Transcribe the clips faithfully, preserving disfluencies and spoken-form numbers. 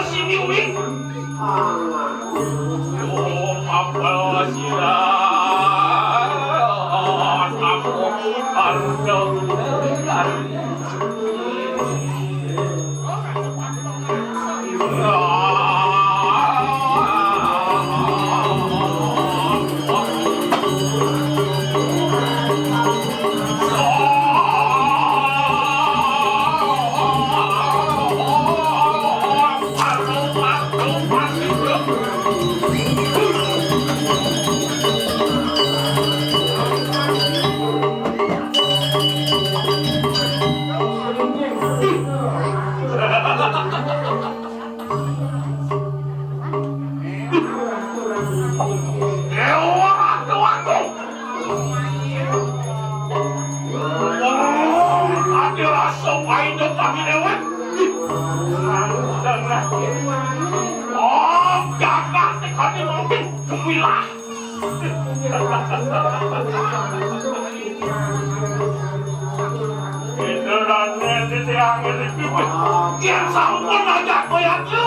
Sini, Wi. Oh, apa sih? Aku Dewa, dewa, dewa. Oh, ada rasa pahitnya kami lewat. Oh, gagah sekali mungkin. Bismillah. Itu dan itu yang itu. Yang sampun aja koyaknya.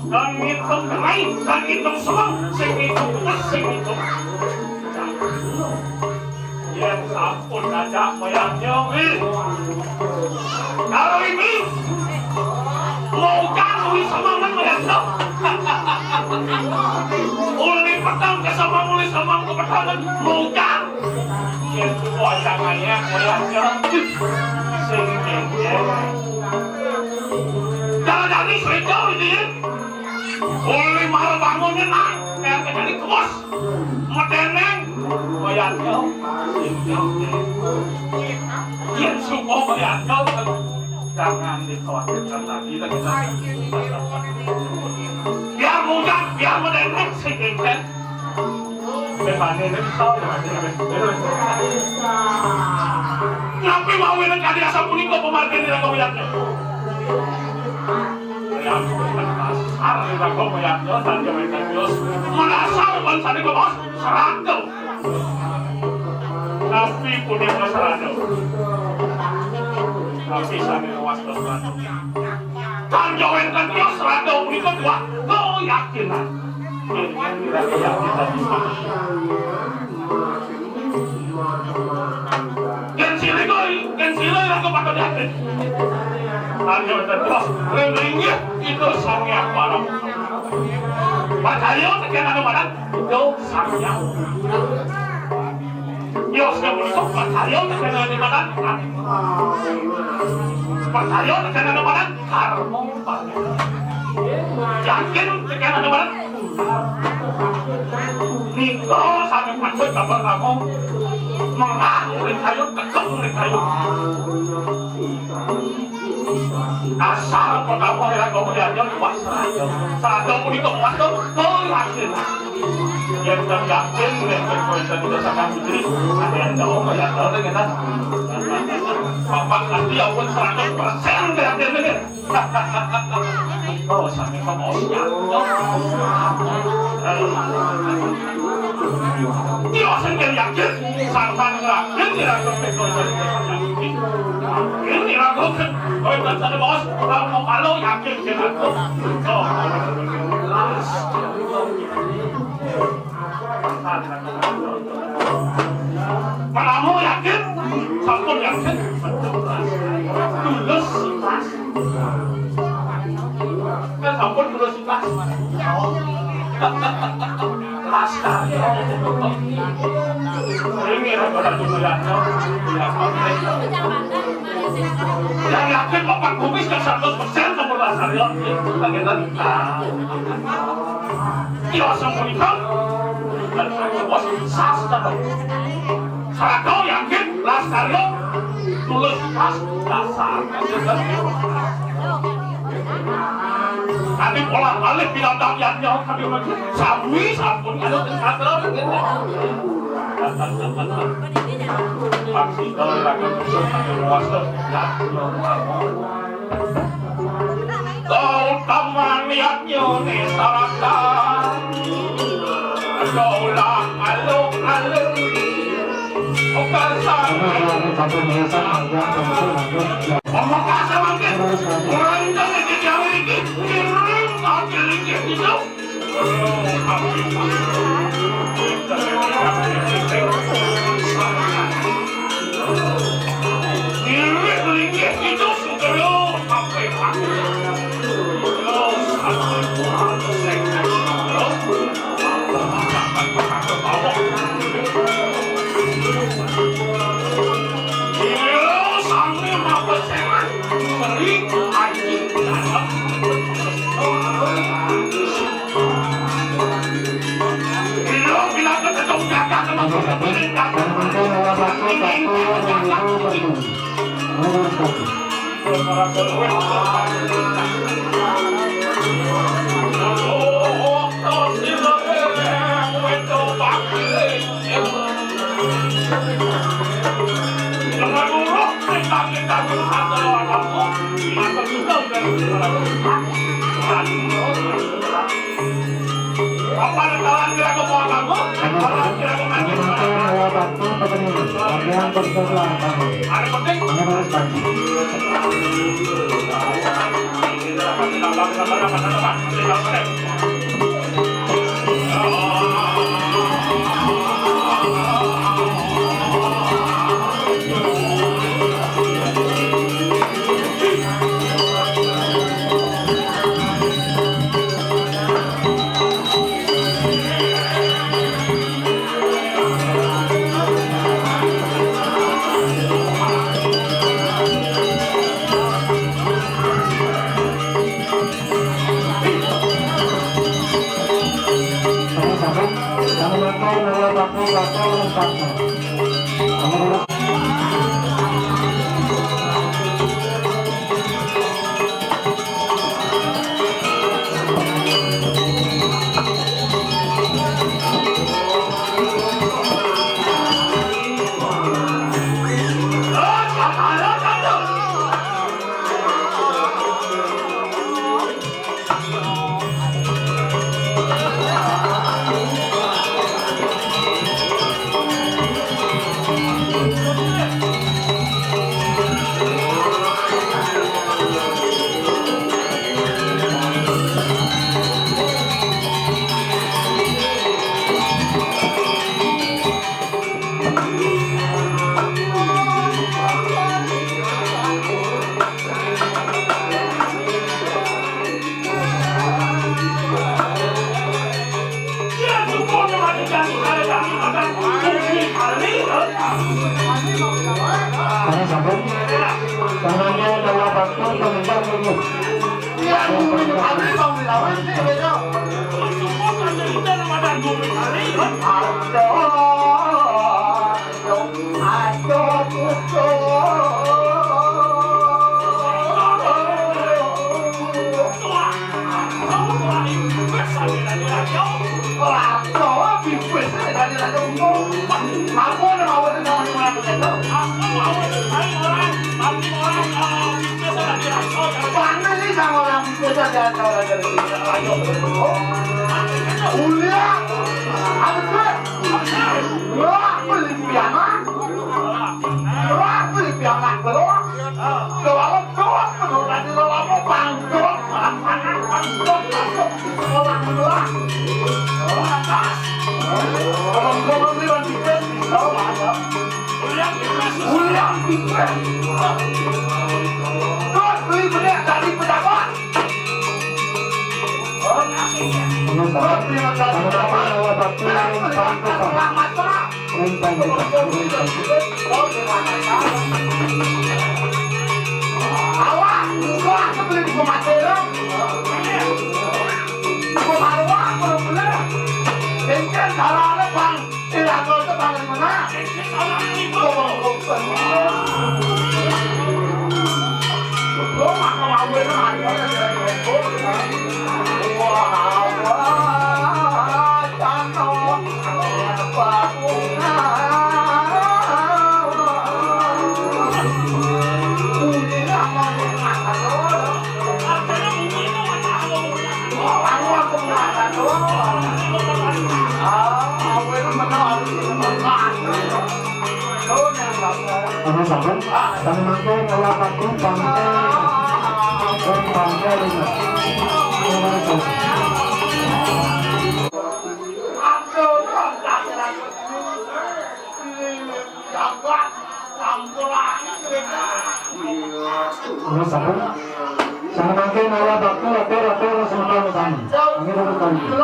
Dan ngitung gerai, dan ngitung semua, sing ngitung kuat, sing ngitung. Ya sampun aja koyaknya, Wi. Kalau ini, mau cari sama nang ya, Wi. Uli petang ke sama, uli sama ke petang, mau cari. Ya, wajah ngayah, wajah ngayah. Sing ngayah. Jangan-jangan ini serigala ini, ya. Uli marah bangunnya, nak. Kayak jadi kebos. Medeneng. Wajah ngayah. Sing ngayah. Ya, subuh wajah ngayah. Jangan dikhawatirkan lagi, lagi. Biar mujak, biar medeneng, sing ngayah. Bebane nek iso, bebane. Napi wawinane kadi asapunika pamargine Raka Wiyatnya? Dasar Raka Wiyatnya, sanjaya Dios. Menasar bangsane kok, Bos. Seragam. Napi punika seragam? Napi sane wasta seragam? Sanjaya Dios seragam punika kuat keyakinan. Kén silih kok, kén silih ora kepatut yakin. Arya Wetan Bos, ring inggih Ida Sang Hyang Parama. Percaya tekan anu madan Ida Sang Hyang. Yos punika percaya tekan anu madan. Percaya tekan anu madan karma. Yakin tekan anu madan. Nika sami pacet kabar kamu. Mengah murid ayu, tegep murid ayu. Asal pertama ya kamu diajar kuat seragam. Seragam pun itu kuat tuh, tuh yakin. Yang tak yakin, yang berkuasa tidak sangat putri. Ada yang tahu, nggak tahu deh kita. Bapak nanti ya pun seratus persen yakin deh. Oh, sampe kok bos ya. Iya, sing yakin, sangkan yakin, ya, sampe kok jadi yakin. Ini ragu kan, oh, kan sana bos, kalau mau kalau yakin, ya, ragu. Oh, jelas. Menamu yakin, sampun yakin. Tulus ikhlas. Kan sampun tulus ikhlas. Laskar. Ini ora pada dulu ya. Yang yakin Bapak Kumis kan seratus persen sampun laskar ya. Lagi tadi. Iya, sapunika. Sastra. Sarada yakin, laskarya, tulus pas, dasar. Tapi pola balik binatang yadnya, tapi sami sampun ada ing sastra. Paksida raga khusus, tapi luas, ya. Kautaman yadnyane saratan. Kaulah alung-alung. Oka sami. Pamekasa mangkin. Terus, terus. Ora iso iki dhewe iki. Ngiring. Karena sampun, karena dawa waktu pemindah ini. Iya, bumi kami mau dilawan sih, betul. Aduh. Ulia, aku tuh, wah, beli piana. Wah, beli piana, belum. Kalau tuh, menurut tadi lo lama bangkrut, bangkrut, bangkrut, bangkrut. Orang belah. Orang atas. Orang gua beli orang tipis, bisa apa? Ulian tipis. Ulian tipis. Terus beli benih dari pejabat. Terus beli dari pejabat. Terus beli dari pejabat. Awas, gua beli di pematera. Gua baru aku beli. Bengkel darahnya, Bang. Tidak, kalau itu Bang, di mana? Gua mau beli. Gua mau kawin, ada. Wah, wah, cakep. Kami sampun, kami mangke kula panggung pangke, pangke lima. Terus apa? Sané mangke mawa bakti atur-atur semeton sami. Nggih, Bapak Ibu.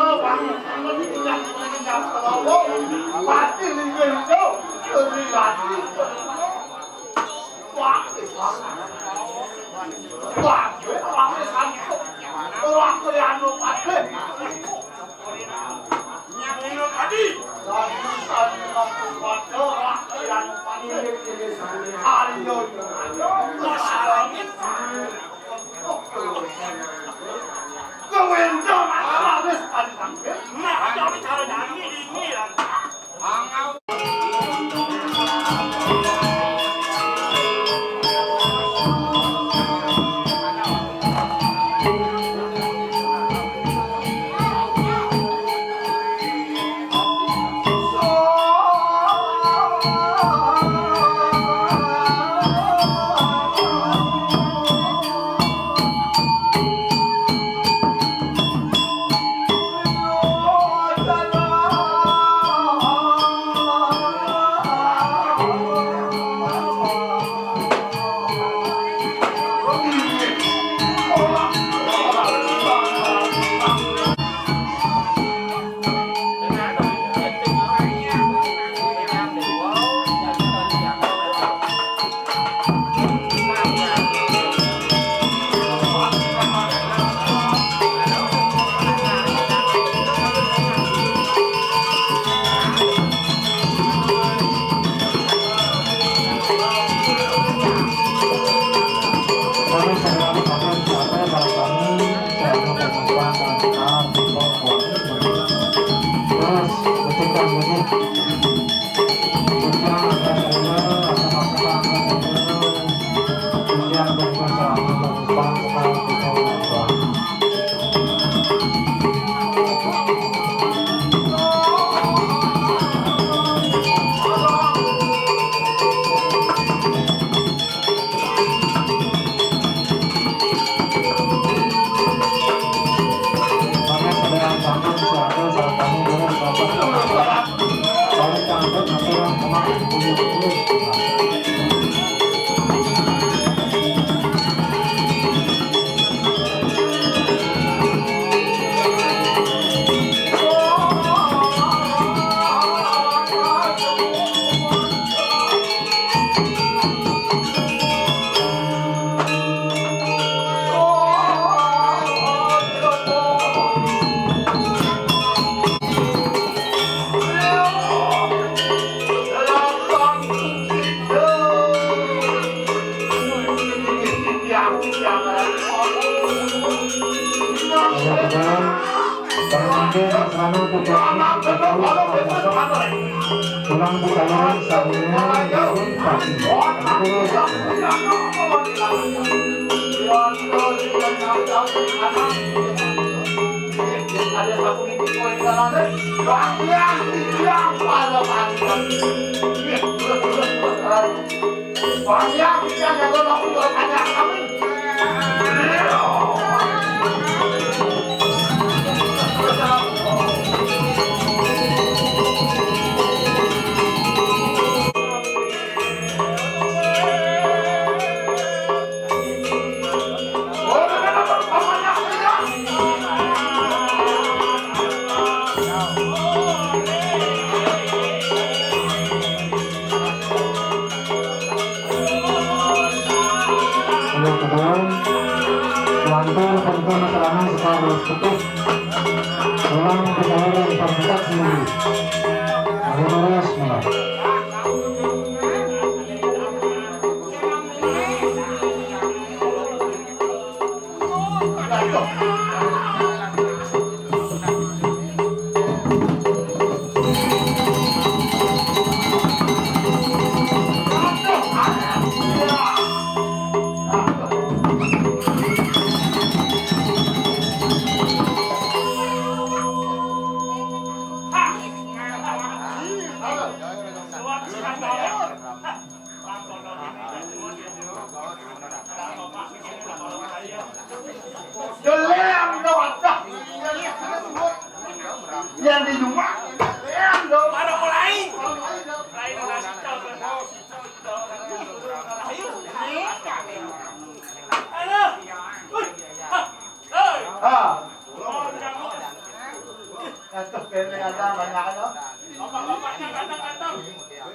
Tulang Betawi saya pasti. Lantur perintah masyarakat secara setuju. Tulang Betawi dan Pamungkas sendiri. Ayo, terus, nah.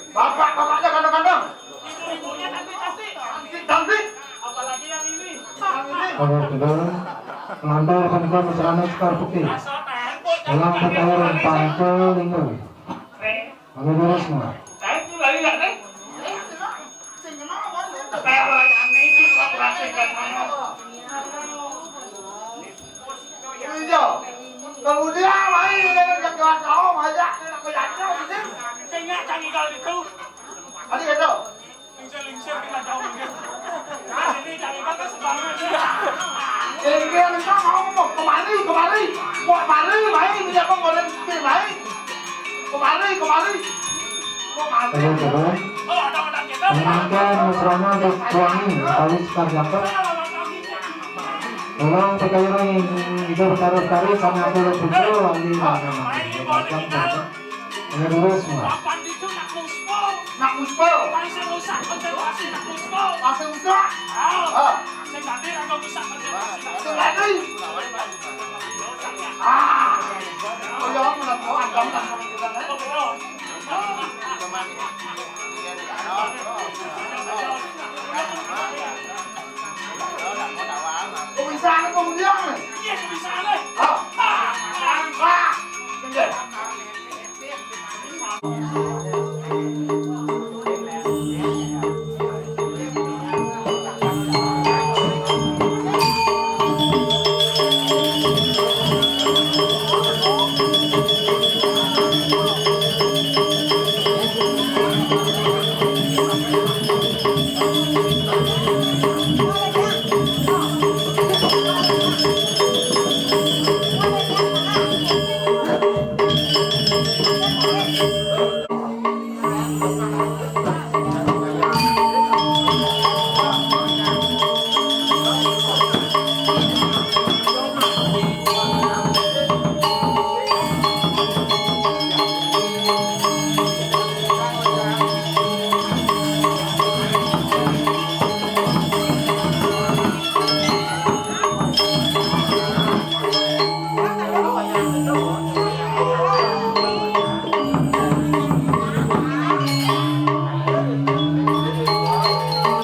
Bapak-bapaknya ganteng-ganteng. Ibu-ibunya cantik-cantik. Cantik. Apalagi yang ini. Yang ini. Oke, kedua. Lantar pengkon masyarakat Sekar Putih. Dalam perkara pangkal lima. Oke, terus, Mas. Iya. Kalau dia main, dia jalan jauh aja, dia nak berjalan jauh, gitu. Sehingga cari kau itu. Tadi kata. Lingsir-lingsir kita jauh, gitu. Nah, ini cari kau ke sebelah mana? Jadi dia minta mau, mau kemari, kemari. Kok mari, main, dia kok boleh main. Kemari, kemari. Kok mari. Ayo, coba. Oh, ada orang kita. Menangkan Mas Rama untuk Wangi, Paris Karyanto. Tolong P K R ini, itu bertaruh-taruh sama aku, Putra, Wali, dan nama. Ayo, dulu semua. Nak Puspa. Masih rusak konsentrasi, Nak Puspa. Masih rusak. Ah. Ah. Sing tadi aku rusak konsentrasi. Sing tadi.